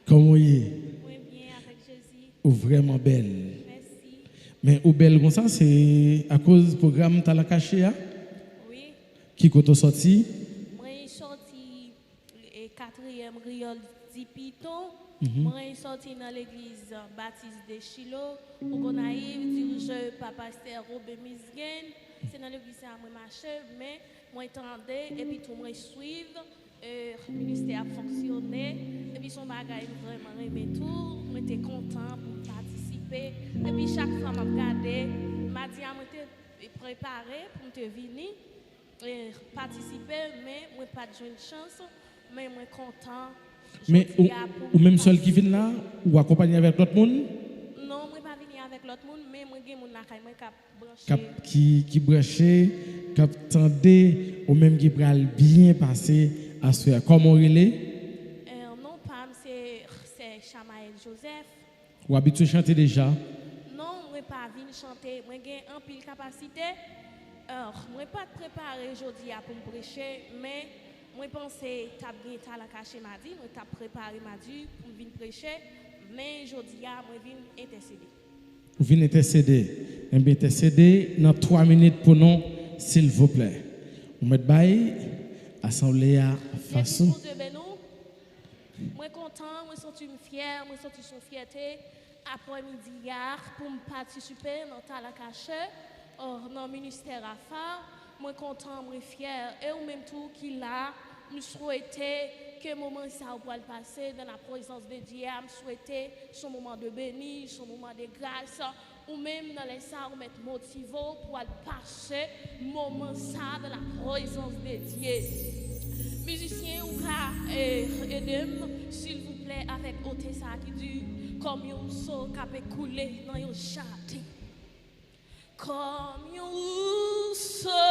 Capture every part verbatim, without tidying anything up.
Kòman w ye? Mwen byen avèk Jezi. Ou vrèman bèl. Mèsi. Men ou bèl konsa, se akoz pwogram Talan Kache a? Wi. Ki kote w sòti? Mwen sòti e, katriyèm Riyòl di Piton. Mhm. Mwen sòti nan legliz Batis de Chilo, Pogonayiv, dirije pa pastè Robin Misgen. Se nan legliz sa a mwen mache, men mwen tande, epi tou mwen swiv, e, ministè ap fonksyone, epi se yon bagay m vrèman renmen tou, mwen te kontan pou m patisipe, epi chak fwa m ap gade, madi a mwen te prepare pou m te vini, e, patisipe, men mwen pa t jwenn chans, men mwen kontan Men jodi ou, a pou ou menm sèl ki vin la, ou akonpanye avèk lòt moun? Non, mwen pa vini avèk lòt moun, men mwen gen moun lakay mwen k ap branche. K ap, ki, ki branche, k ap tande, ou menm ki pral byen pase aswè a. Kòman w rele? E, non pa m se Sè Chamaël Joseph. Ou abitye chante deja? Non, mwen pa vin chante. Mwen gen anpil kapasite. E, mwen pa t prepare jodi a pou m preche, men mwen panse t ap gen Talan Kache madi. Mwen t ap prepare madi pou m vin preche, men jodi a, mwen vin entèsede. Ou vin entèsede. Enben, entèsede nan twa minit pou nou, silvouplè. Ou mèt bay asanble a fas ou. Mèsi, Bondye beni w. Mwen kontan, mwen santi m fyè, mwen santi s on fyète aprèmidi a pou m patisipe nan Talan Kache, e, nan ministè Rafa. Mwen kontan, mwen fyè. E ou menm tou ki la, m swete ke moman sa ou pral pase dans la présence de Dieu a, m swete s on moman de beni, s on moman de gras. Ou menm, nan lè sa, ou mèt motive w pou al pase moman sa dans la présence de Dieu. Mizisyen, ou ka, eh, ede m, silvouplè, avèk ote sa ki di, kòm yon wouso k ape koule nan yon jaden. Kòm yon wouso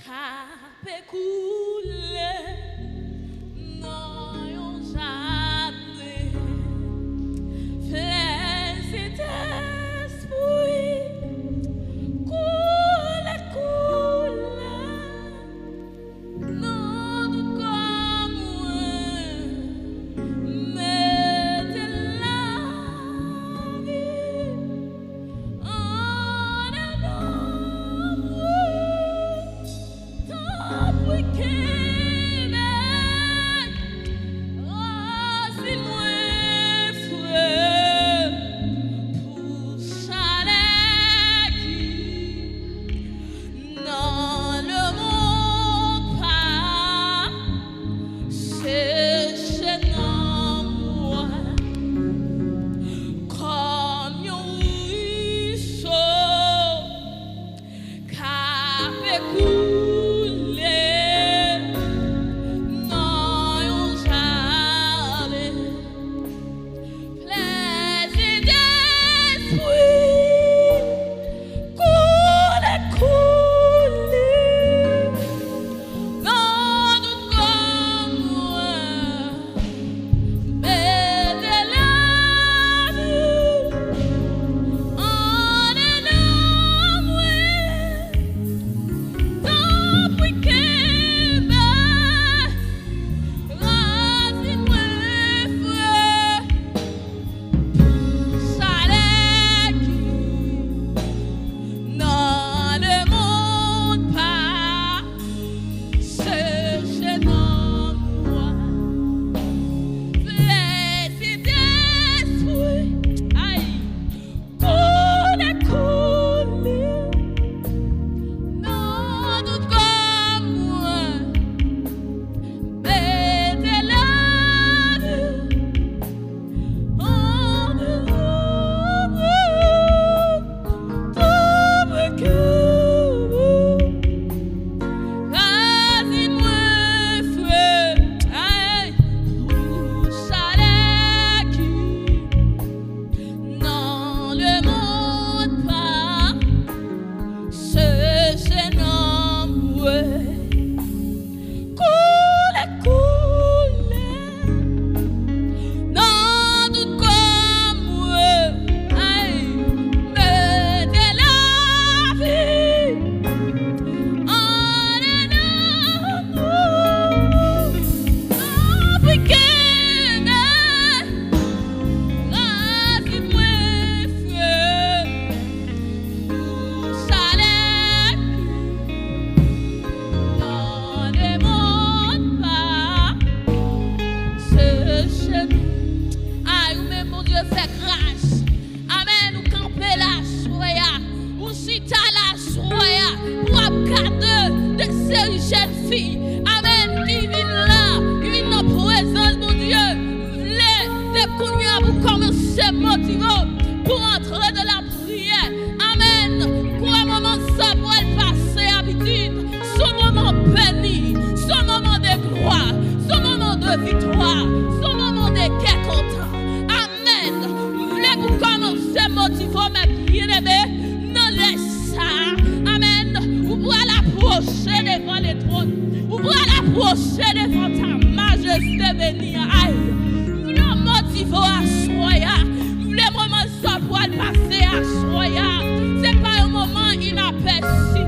k ape koule nan yon jaden. Fè Sentespri koule, koule nan tout kò mwen. Mete lavi andedan mwen. Tanpri kenbe seri jèn fi, amèn, ki vin la, ki vin nan prezans Bondye, m vle, de kounye a, pou kòmanse motive w pou antre nan lapriyè. Amèn. Kwè moman sa pral pase a, pitit, se yon moman beni, se yon moman de glwa, se yon moman de viktwa, se yon moman de kè kontan. Amèn. M vle pou kòmanse motive w, mè byeneme, nan lè sa a. Amèn. Ou pral apwoche devan letwòn. Ou pral apwoche devan ta majeste beni an. Ay, m vle motive w aswè a. M vle moman sa pral pase aswè a. Se pa yon moman inapèsi.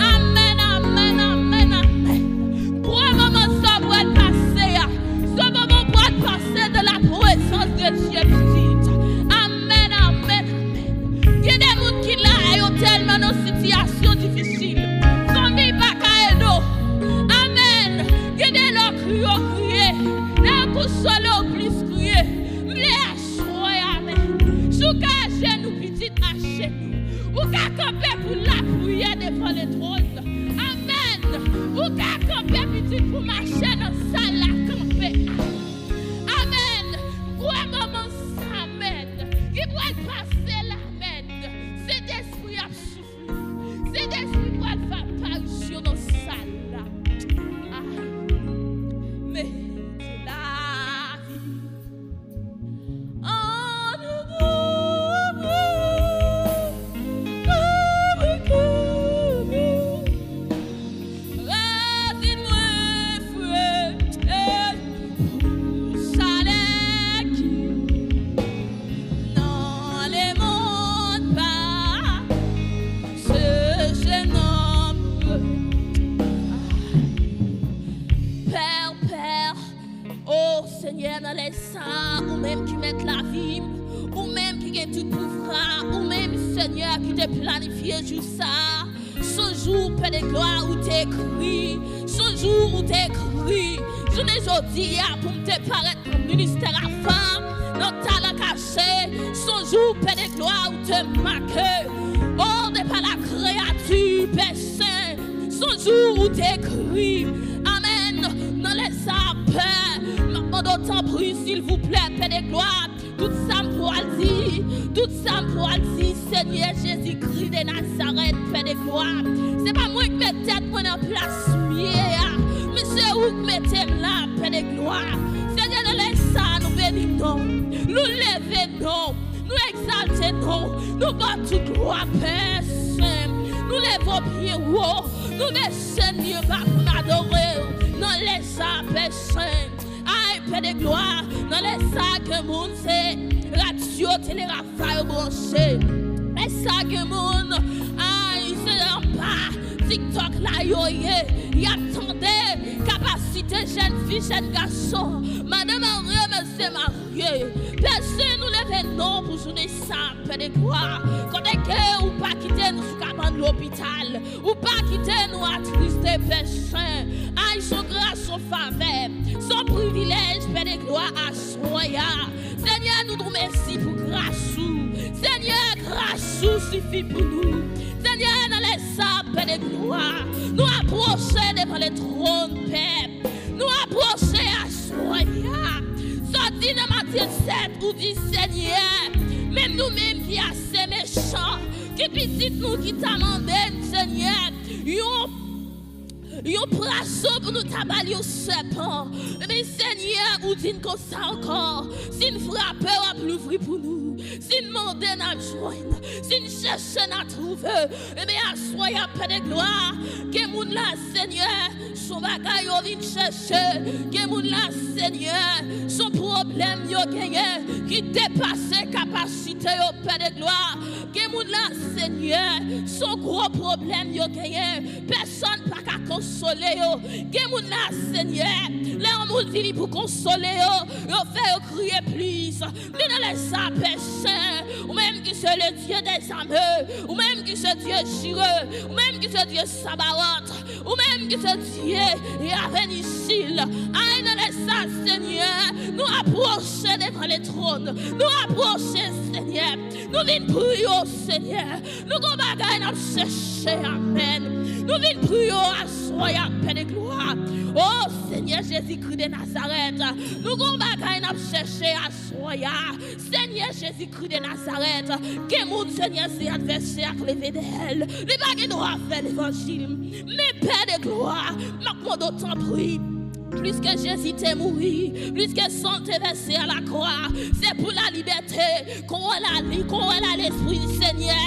Amèn, amèn, amèn, amèn. Kwè moman sa pral pase a. Se moman pral pase de la présence de Dieu, pitit. Amèn, amèn, amèn. Gen de moun ki la, yo tèlman nan sitiyasyon difisil. Fanmi pa ka ede w. Amèn. Gen de lè w kriye, w kriye. Lè w konsole, w plis kriye. M vle aswè a, amèn. Si w ka ajenou, pitit, ajenou. Ou ka kanpe pou lapriyè devan letwòn. Amèn. Ou ka kanpe, pitit, pou mache nan sal la kanpe. Amèn. Kwè moman sa, amèn, ki pral pase la, amèn. Sentespri ap soufle. Sentespri pral fè aparisyon nan sal la. Ah. Mete lavi an nou. Razin mwen fre, e pou chalè ki nan lemonn pa seche nanm. Pè, Pè, o Senyè, nan lè sa, ou menm ki mèt lavi m, ou menm ki gen tout pouvwa, ou menm, Senyè, ki te planifye jou sa. Se yon jou, Pè de glwa, ou te ekri. Se yon jou ou te ekri. Jounen jodi a, pou m te parèt nan ministè avan, nan talan kache. Se yon jou, Pè de glwa, ou te make. O, de pa la kreyati, Pè Sen. Se yon jou ou te ekri. Amèn. Nan lè sa, Pè, m ap mande w tanpri, silvouplè, Pè de glwa, tout sa m pral di, tout sa m pral di, Senyè Jezikri de Nazarèt, Pè de glwa. Se pa mwen k met tèt mwen nan plas m ye a, men se ou k mete m la, Pè de glwa. Senyè, nan lè sa, nou beni non w, nou leve non w, nou egzalte non w, nou ba w tout glwa, Pè Sen. Nou leve w byen wo, nou desann byen ba pou n adore w nan lè sa, Pè Sen. Ay, Pè de glwa, nan lè sa gen moun se radyo Tele Rafa yo branche. Lè sa gen moun, ay, se anba TikTok la yo ye. Y ap tande kapasite jèn fi, jèn gason, madanm marye, mesye marye. Pè Sen, nou leve non w pou jounen sa, Pè de glwa. Kote ke ou pa kite nou sou kabann lopital. Ou pa kite nou atriste, Pè Sen. Ay, se yon gras, se yon favè, se yon privilèj, Pè de glwa, aswè a. Senyè, nou di w mèsi pou gras ou. Senyè, gras ou sifi pou nou. Senyè, nan lè sa, Pè de glwa, nou apwoche devan letwòn, Pè. Nou apwoche aswè a. Sòti nan Matye sèt, ou di, Senyè, menm nou menm ki ase mechan, ki pitit nou ki ta mande n, Senyè, yon, yon pwason pou nou ta ba l yon sèpan. Men Senyè, ou di n konsa ankò, si n frape, w ap louvri pou nou. Si n mande, n ap jwenn. Si n chèche, n ap twouve. Ebyen, aswè a, Pè de glwa, gen moun la, Senyè, se yon bagay yo vin chèche. Gen moun la, Senyè, se yon pwoblèm yo genyen ki depase kapasite yo, Pè de glwa. Gen moun la, Senyè, se yon gwo pwoblèm yo genyen. Pèsonn pa ka konsole yo. Gen moun la, Senyè, lè yon moun vini pou konsole yo, yo fè yo kriye plis. Men nan lè sa, Pè Sen, ou menm ki se le Dieu des armées, ou menm ki se Dieu jireh, ou menm ki se Dieu Sabaot, ou menm ki se Dieu Yahvé Nissi. Ay, nan lè sa, Senyè, nou apwoche devan letwòn. Nou apwoche, Senyè. Nou vin priye w, Senyè. Nou gon bagay n ap chèche, amèn. Nou vin priye w aswè a, Pè de glwa. O Senyè Jezikri de Nazarèt, nou gon bagay n ap chèche aswè a. Senyè Jezikri de Nazarèt, gen moun, Senyè, se advèsè a k leve dèyè l. Li pa gen dwa fè levanjil. Men Pè de glwa, m ap mande w tanpri, pliske Jezi te mouri, pliske san l te vèse a lakwa, se pou lalibète, kò w la li, kò w la lespri, Senyè,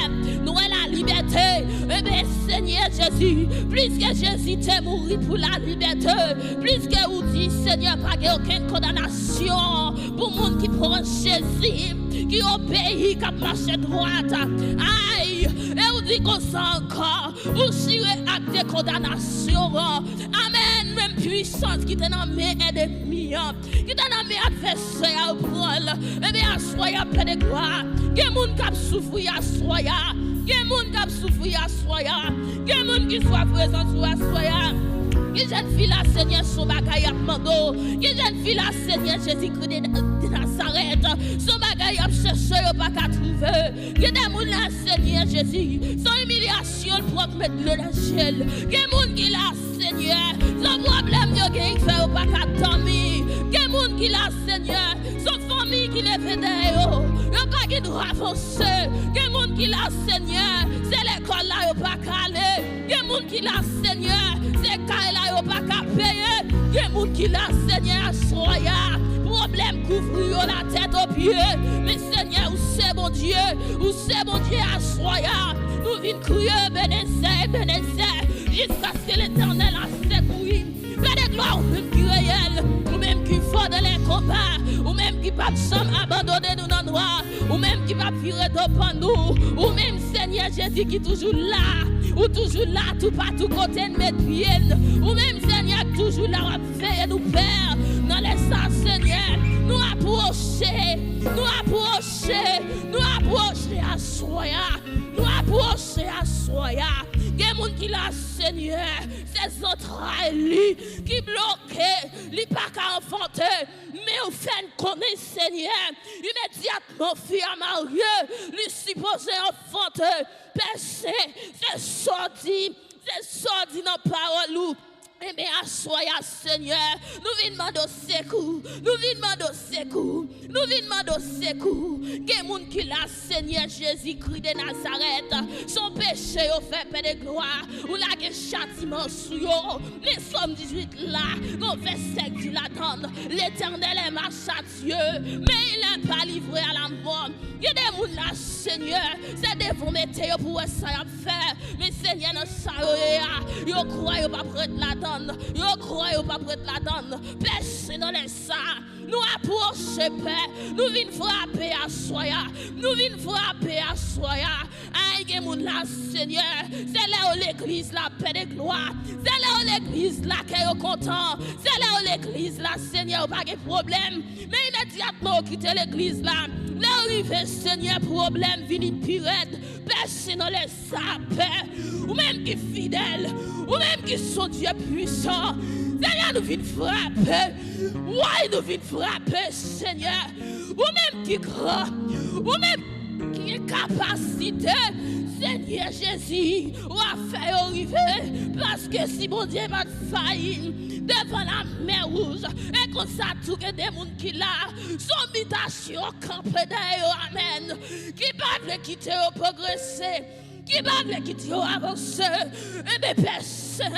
nou wè lalibète. Enben, Senyè Jezi, pliske Jezi te mouri pou lalibète, pliske ou di, Senyè, pa gen okenn kondanasyon pou moun ki pran Jezi, ki obeyi, k ap mache dwat. Ay, e ou di konsa ankò, ou chire ak de kondanasyon an. Amèn. Menm pwisans ki te nan men ènmi an, ki te nan men advèsè a, ou pran l. Enben, aswè a, Pè de glwa, gen moun k ap soufri aswè a. Gen moun k ap soufri aswè a. Gen moun ki swa prezans ou aswè a. Ki jèn fi la, Senyè, se yon bagay y ap mande w. Ki jèn fi la, Senyè Jezikri de, de Nazarèt, se yon bagay y ap chèche, yo pa ka twouve. Gen de moun la, Senyè Jezi, se yon imilyasyon l pran k met dlo nan je l. Gen moun ki la, Senyè, se yon pwoblèm yo gen k fè yo pa ka dòmi. Gen moun ki la, Senyè, se yon fanmi ki leve dèyè yo. Yo pa gen dwa avanse. Gen moun ki la, Senyè, se lekòl la yo pa ka ale. Gen moun ki la, Senyè, se kay la yo pa ka peye. Gen moun ki la, Senyè, aswè a, pwoblèm kouvri yo latèt opye. Men, Senyè, ou se Bondye, ou se Bondye aswè a. Nou vin kriye, Ebenezè, Ebenezè, jiskaske Letènèl a sekouri. Pè de glwa, ou menm ki reyèl, ou menm ki fò dan lè konba, ou menm ki p ap janm abandone nou nan nwa, ou menm ki p ap vire do pa nou, ou menm, Senyè Jezi, ki toujou la, ou toujou la toupatou kote n met pye n, ou menm, Senyè, ki toujou la, w ap veye nou, Pè, nan lè sa, Senyè, nou apwoche, nou apwoche, nou apwoche aswè a, nou apwoche aswè a. Gen moun ki la, Senyè, se zantray li ki bloke, li pa ka anfante. Men ou fè n konnen, Senyè, imedyatman fi a marye, li sipoze anfante. Pè Sen, se sa w di, se sa w di nan pawòl ou. Enben, aswè a, Senyè, nou vin mande w sekou, nou vin mande w sekou, nou vin mande w sekou. Gen moun ki la, Senyè Jezikri de Nazarèt, se yon peche yo fè, Pè de glwa, ou lage chatiman sou yo. Men Sòm dizuit la, gon vèsè k di ladann, L'Éternel aime à châtier, mais il n'est pas livré à la mort. Gen de moun la, Senyè, se devan w mete yo pou w wè sa y ap fè. Men, Senyè, nan sa yo ye a, yo kwè yo p ap ret ladann. Yo kwè yo p ap ret ladann. Pè Sen, nan lè sa, nou apwoche, Pè. Nou vin frape aswè a. Nou vin frape aswè a. Ay, gen moun la, Senyè, se lè yo legliz la, Pè de glwa, se lè yo legliz la, kè yo kontan. Se lè yo legliz la, Senyè, yo pa gen pwoblèm. Men imedyatman yo kite legliz la, lè yo rive, Senyè, pwoblèm vini pi rèd. Pè Sen, nan lè sa, Pè, ou menm ki fidèl, ou menm ki se yon Dye pwisan, Senyè, nou vin frape. Woy, nou vin frape, Senyè. Ou menm ki gran, ou menm ki gen kapasite, Senyè Jezi, w ap fè yo rive. Paske si Bondye pa t fayi devan Lamè Wouj, e konsa tou gen de moun ki la, se yon bitasyon kanpe dèyè yo, amèn, ki pa vle kite yo pwogrese, ki pa vle kite yo avanse. Enben, Pè Sen,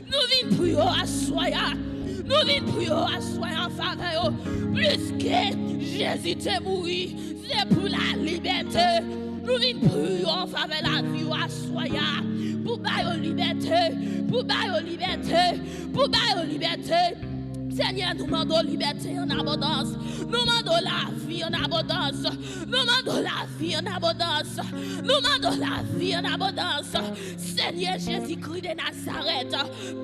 nou vin priye w aswè a. Nou vin priye w aswè a an favè yo. Pliske Jezi te mouri, se pou lalibète. Nou vin priye w an favè lavi yo aswè a. Pou ba yo libète, pou ba yo libète, pou ba yo libète. Senyè, nou mande w libète an abondans. Nou mande w lavi an abondans. Nou mande w lavi an abondans. Nou mande w lavi an abondans. Senyè Jezikri de Nazarèt,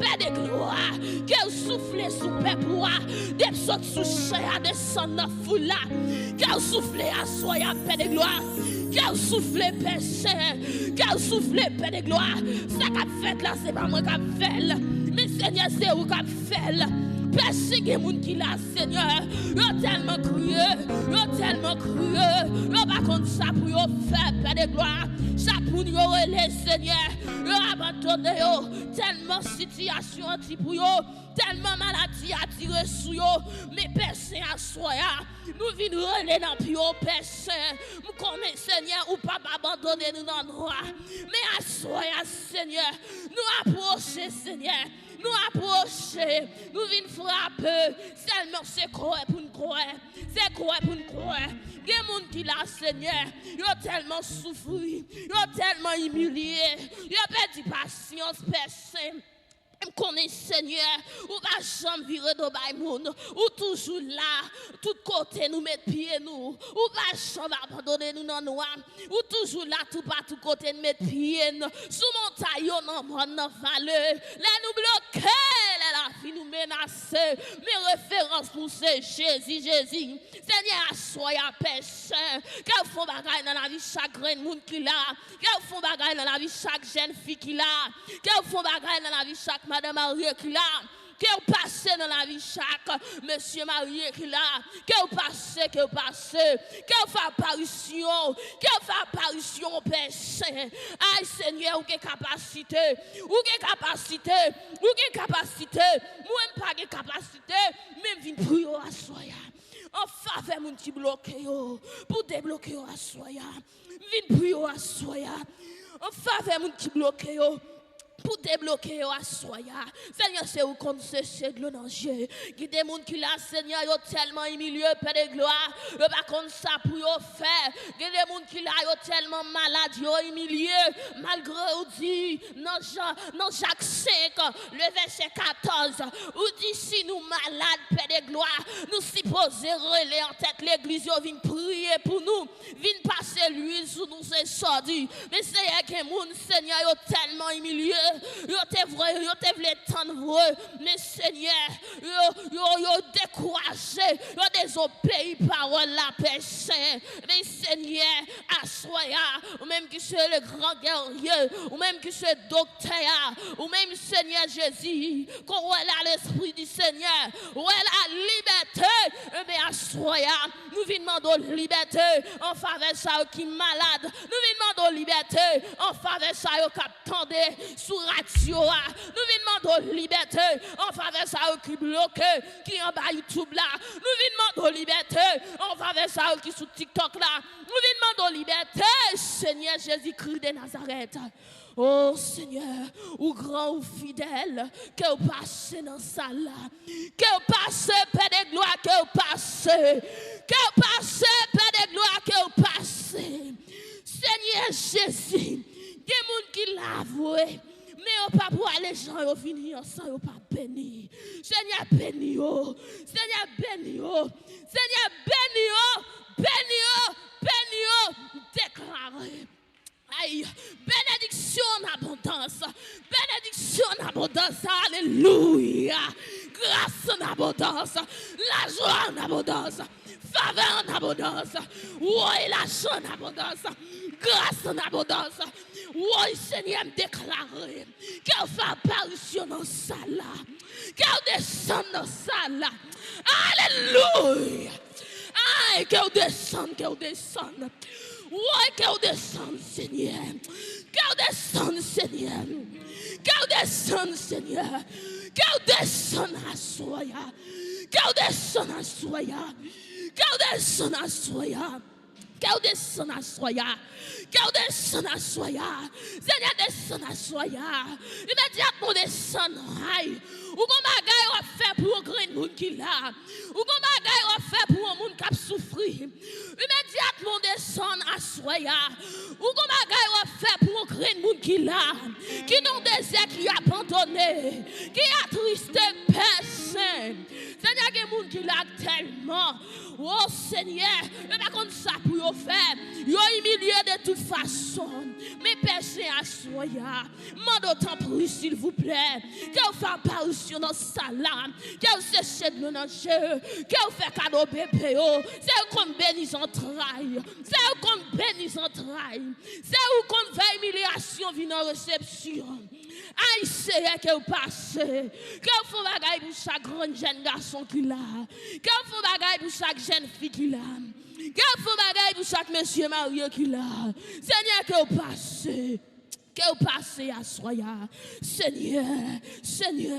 Pè de glwa, ke w soufle sou pèp ou a, depi sot sou chè a, desann nan foul la. Ke w soufle aswè a, Pè de glwa. Ke w soufle, Pè Sen. Ke w soufle, Pè de glwa. Sa k ap fèt la, se pa mwen k ap fè l. Men, Senyè, se ou k ap fè l. Pè Sen, gen moun ki la, Senyè, yo tèlman kriye, yo tèlman tèlman kriye, yo pa konn sa pou yo fè, Pè de glwa. Chak moun yo rele, Senyè, yo abandone yo. Tèlman sitiyasyon an di pou yo, tèlman maladi a dire sou yo. Men Pè Sen, aswè a, nou vin rele nan pye w, Pè Sen. M konnen, Senyè, ou p ap abandone nou nan nwa. Men aswè a, Senyè, nou apwoche, Senyè. Nou apwoche, nou vin frape. Sèlman se kwè pou n kwè. Se kwè pou n kwè. Gen moun ki la, Senyè, yo tèlman soufri, yo tèlman imilye, yo pèdi pasyans, Pè Sen. M konnen, Senyè, ou pa janm vire do bay moun. Ou toujou la, tout kote nou met pye nou. Ou pa janm abandone nou nan nwa. Ou toujou la toupatou kote n met pye n, sou montay yo, nan mòn, nan vale. Lè nou bloke, lè lavi nou menase, men referans nou se Jezi, Jezi. Senyè, aswè a, Pè Sen, ke w fè yon bagay nan lavi chak grenn moun ki la. Ke w fè yon bagay nan lavi chak jèn fi ki la. Ke w fè yon bagay nan lavi chak madan marye ki la. Ke w pase nan lavi chak mesye marye ki la. Ke w pase, ke w pase. Ke w fè aparisyon w. Ke w fè aparisyon w, Pè Sen. Ay, Senyè, ou gen kapasite. Ou gen kapasite. Ou gen kapasite. Mwen, m pa gen kapasite. Men m vin priye w aswè a. An favè moun ki bloke yo. Pou debloke yo aswè a. M vin priye w aswè a. An favè moun ki bloke yo. Pou debloke yo aswè a. Senyè, se ou konn seche dlo nan je. Gen de moun ki la, Senyè, yo tèlman imilye, Pè de glwa, yo pa konn sa pou yo fè. Gen de moun ki la, yo tèlman malad, yo imilye. Malgre ou di nan Jan, nan Jak senk, le vèsè katòz, ou di si nou malad, Pè de glwa, nou sipoze rele antèt legliz yo vin priye pou nou. Vin pase lwil sou nou, se sa w di. Men Senyè, gen moun, Senyè, yo tèlman imilye, yo te vre, yo te vle tann vre. Men Senyè, yo, yo, yo dekouraje, yo dezobeyi pawòl la, Pè Sen. Men Senyè, aswè a, ou menm ki se le gran gèrye, ou menm ki se doktè a, ou menm, Senyè Jezi, kon wè la, Lespri di Senyè, wè la, libète, enben aswè a, nou vin mande w libète an favè sa yo ki malad. Nou vin mande w libète an favè sa yo k ap tande sou radyo a. Nou vin mande w libète an favè sa yo ki bloke, ki anba YouTube la. Nou vin mande w libète an favè sa yo ki sou TikTok la. Nou vin mande w libète, Senyè Jezikri de Nazarèt. O Senyè, ou gran, ou fidèl, ke w pase nan sal la. Ke w pase, Pè de glwa, ke w pase. Ke w pase, Pè de glwa, ke w pase. Senyè Jezi, gen moun ki la vre, men yo pa pou ale jan yo vini an san yo pa beni. Senyè, beni yo. Senyè, beni yo. Senyè, beni yo. Beni yo. Beni yo. Deklare. Ay, benediksyon an abondans. Benediksyon an abondans. Alelouya. Gras an abondans. Lajwa an abondans. Favè an abondans. Woy, lajan an abondans. Gras an abondans. Woy, Senyè, m deklare ke w fè aparisyon nan sal la. Ke w desann nan sal la. Alelouya. Ay, ke w desann, ke w desann. Woy, ke w desann, Senyè. Ke w desann, Senyè. Ke w desann, Senyè. Ke w desann aswè a. Ke w desann aswè a. Ke w desann aswè a. Ke w desann aswè a. Ke w desann aswè a. Senyè, desann aswè a. Imedyatman w desann, ay. Ou gon bagay w ap fè pou yon grenn moun ki la. Ou gon bagay w ap fè pou yon moun k ap soufri. Imedyatman w desann aswè a. Ou gon bagay w ap fè pou yon grenn moun ki la. Ki nan yon dezè, ki abandone. Ki atriste, Pè Sen. Senyè, gen moun ki la tèlman. O Senyè, yo pa konn sa pou yo fè. Yo imilye de tout fason. Men Pè Sen, aswè a, mande w tanpri, silvouplè, ke w fè aparisyon nan sal la, ke w seche dlo nan je, ke w fè kado bebe yo. Se ou konn beni zantray. Se ou konn beni zantray. Se ou konn fè imilyasyon vin an resepsyon. Ay, Seyè, ke w pase. Ke w fè yon bagay pou chak grenn jèn gason ki la. Ke w fè yon bagay pou chak jèn fi ki la. Ke w fè yon bagay pou chak mesye marye ki la. Senyè, ke w pase. Ke w pase aswè a. Senyè, Senyè,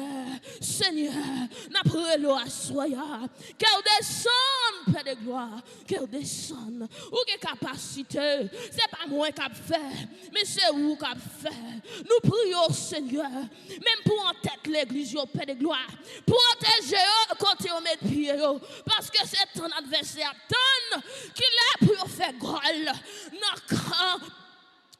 Senyè, n ap rele w aswè a. Ke w desann, Pè de glwa. Ke w desann. Ou gen kapasite. Se pa mwen k ap fè, men se ou k ap fè. Nou priye w, Senyè, menm pou antèt legliz yo, Pè de glwa. Pwoteje yo kote yo met pye yo. Paske se tann advèsè ap tann, kilè pou yo fè gòl nan kan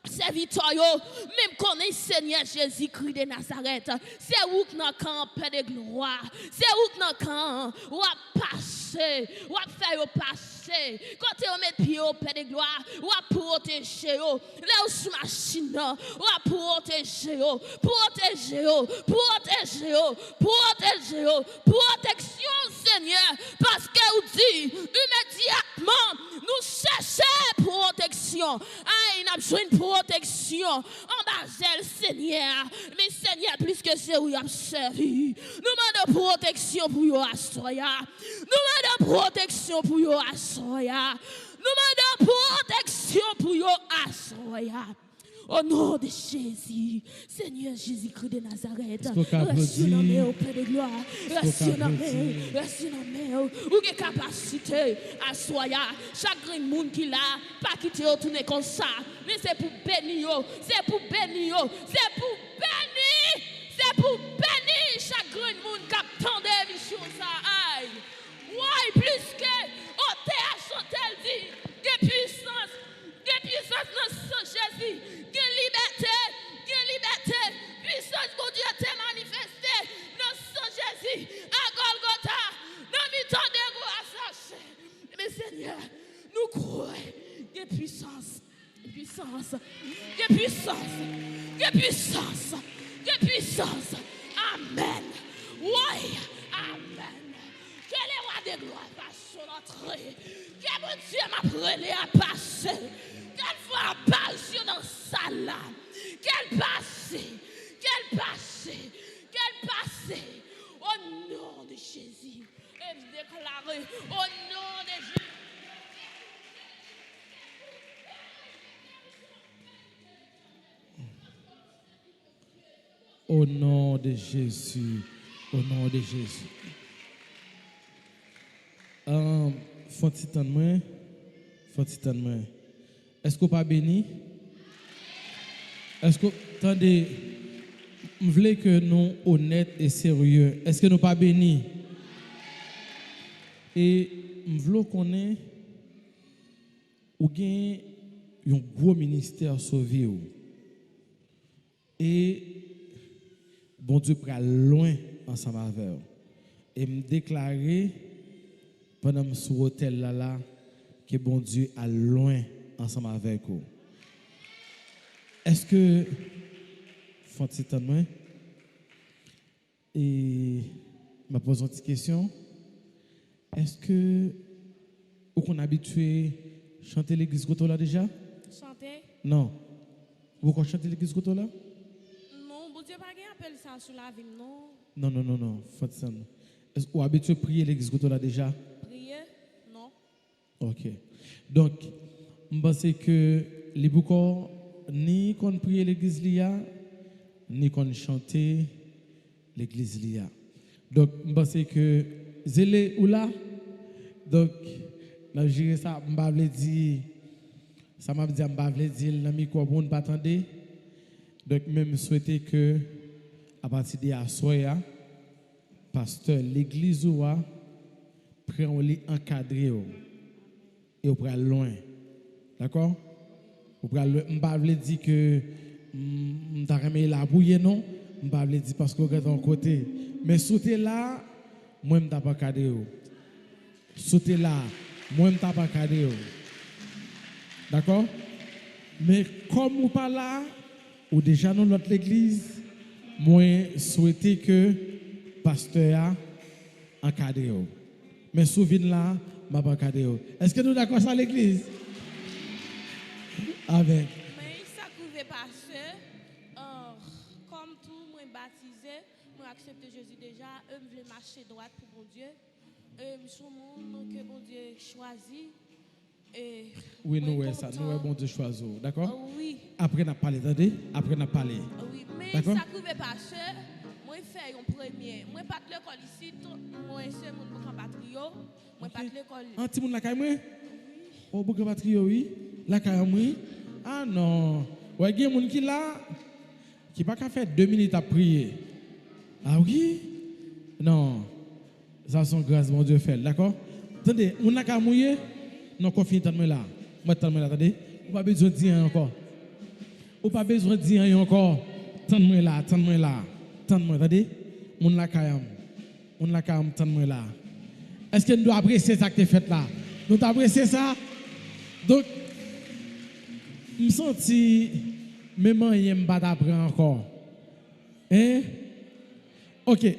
sèvitè yo, men m konnen Senyè Jezikri de Nazarèt, se ou k nan kan an, Pè de glwa, se ou k nan kan an, w ap pase, w ap fè yo pase, kote yo met pye yo, Pè de glwa, w ap pwoteje yo, lè yo sou machin nan, w ap pwoteje yo, pwoteje yo, pwoteje yo, pwoteje yo, pwoteksyon, Senyè, paske ou di, imedyatman, nou chèche pwoteksyon. Ay, n ap jwenn pwoteksyon anba zèl Senyè a. Men Senyè, pliske se ou y ap sèvi, nou mande pwoteksyon pou yo aswè a. Nou mande pwoteksyon pou yo aswè a. Nou mande pwoteksyon pou yo aswè a. O non de Jezi, Senyè Jezikri de Nazarèt, rès yo nan men w, Pè de glwa, rès yo nan men w, rès yo nan men w. Ou gen kapasite aswè a. Chak grenn moun ki la, pa kite yo tounen konsa. Men se pou beni yo, se pou beni yo, se pou beni, se pou beni chak grenn moun k ap tande emisyon sa a. Ay! Woy, pliske otè a chante l di, gen pwisans, gen pwisans nan san Jezi, gen libète, gen libète, pwisans Bondye te manifeste nan san Jezi, a Gòlgota, nan mitan de gwo asase. Men Senyè, nou kwè, gen pwisans. Pwisans. Gen pwisans. Gen pwisans. Gen pwisans. Amèn. Woy. Amèn. Ke lewa de glwa pase antre. Ke Bondye m ap rele a pase. Ke l fè aparition nan sal la. Ke l pase. Ke l pase. Ke l pase. O non de Jezi. E m deklare, o non de Jezi. O non de Jezi. O non de Jezi. Ahn, fè yon ti tann mwen. Fè yon ti tann mwen. Èske w pa beni? Èske w, tande, m vle ke nou onèt e serye. Èske nou pa beni? E m vle w konnen, ou gen yon gwo ministè sou vi w. E Bondye pral lwen ansanm avè w. E m deklare, pandan m sou otèl la la, ke Bondye al lwen ansanm avèk ou. Èske, fè yon ti tann mwen. E m ap poze yon ti kesyon. Èske ou konn abitye chante legliz kote w la deja? Chante? Non. Ou poko chante legliz kote w la? Non, Bondye pa gen apèl sa sou lavi m, non. Non, non, non, non. Fè yon ti tann. Èske ou abitye priye legliz kote w la deja? Priye? Non. Ok. Donk, m panse ke li poko ni konn priye legliz li a, ni konn chante legliz li a. Donk, m panse ke, Zele, ou la? Donk, n ap jere sa, m pa vle di, sa m ap di a, m pa vle di l nan mikwo pou moun pa tande. Donk, men m swete ke, apati de aswè a, pastè legliz ou a pran w, li ankadre w. E w pral lwen. Dakò? Ou pral lwen. M pa vle di ke m, m ta renmen la pou ye, non. M pa vle di paske w gentan yon kote. Men si w te la, mwen m t ap ankadre w. Si w te la, mwen m t ap ankadre w. Dakò? Men kòm ou pa la, ou deja nan lòt legliz, mwen swete ke pastè a ankadre w. Men si w vin la, m ap ankadre w. Èske nou dakò sa, legliz? Amèn. Men sa k rive pase, euh, kòm tou, Aksepte Jezi deja, e m vle mache dwat pou Bondye. E m sou moun ke Bondye chwazi. E Wi, nou mwen wè sa. Nou wè kontan. Bondye chwazi w. Dakò? Wi. Apre n ap pale, tande? Apre n ap pale. Wi, men Dakò? Sa k rive pase, mwen fè yon premye. Mwen pa t lekòl isit, mwen se moun Boukan Patrio. Mwen pa t lekòl. An timoun lakay mwen? O, Boukan Patrio, wi. Lakay an, wi. Ah non. Wè, gen moun ki la, ki pa ka fè de minit ap priye. Ah wi? Non. Sa se yon gras Bondye fè l, dakò? Tande, moun lakay mwen ye? Non, konfini tann mwen la. Mwen tann mwen la, tande. Ou pa bezwen di anyen ankò. Ou pa bezwen di anyen ankò. Tann mwen la, tann mwen la. Tann mwen, tande. Moun lakay an. Moun lakay an, tann mwen la. Èske n dwe apresye sa k te fèt la? Nou ta apresye sa? Donk, m santi menm anyen m pa ta pran ankò. Hein? Ok.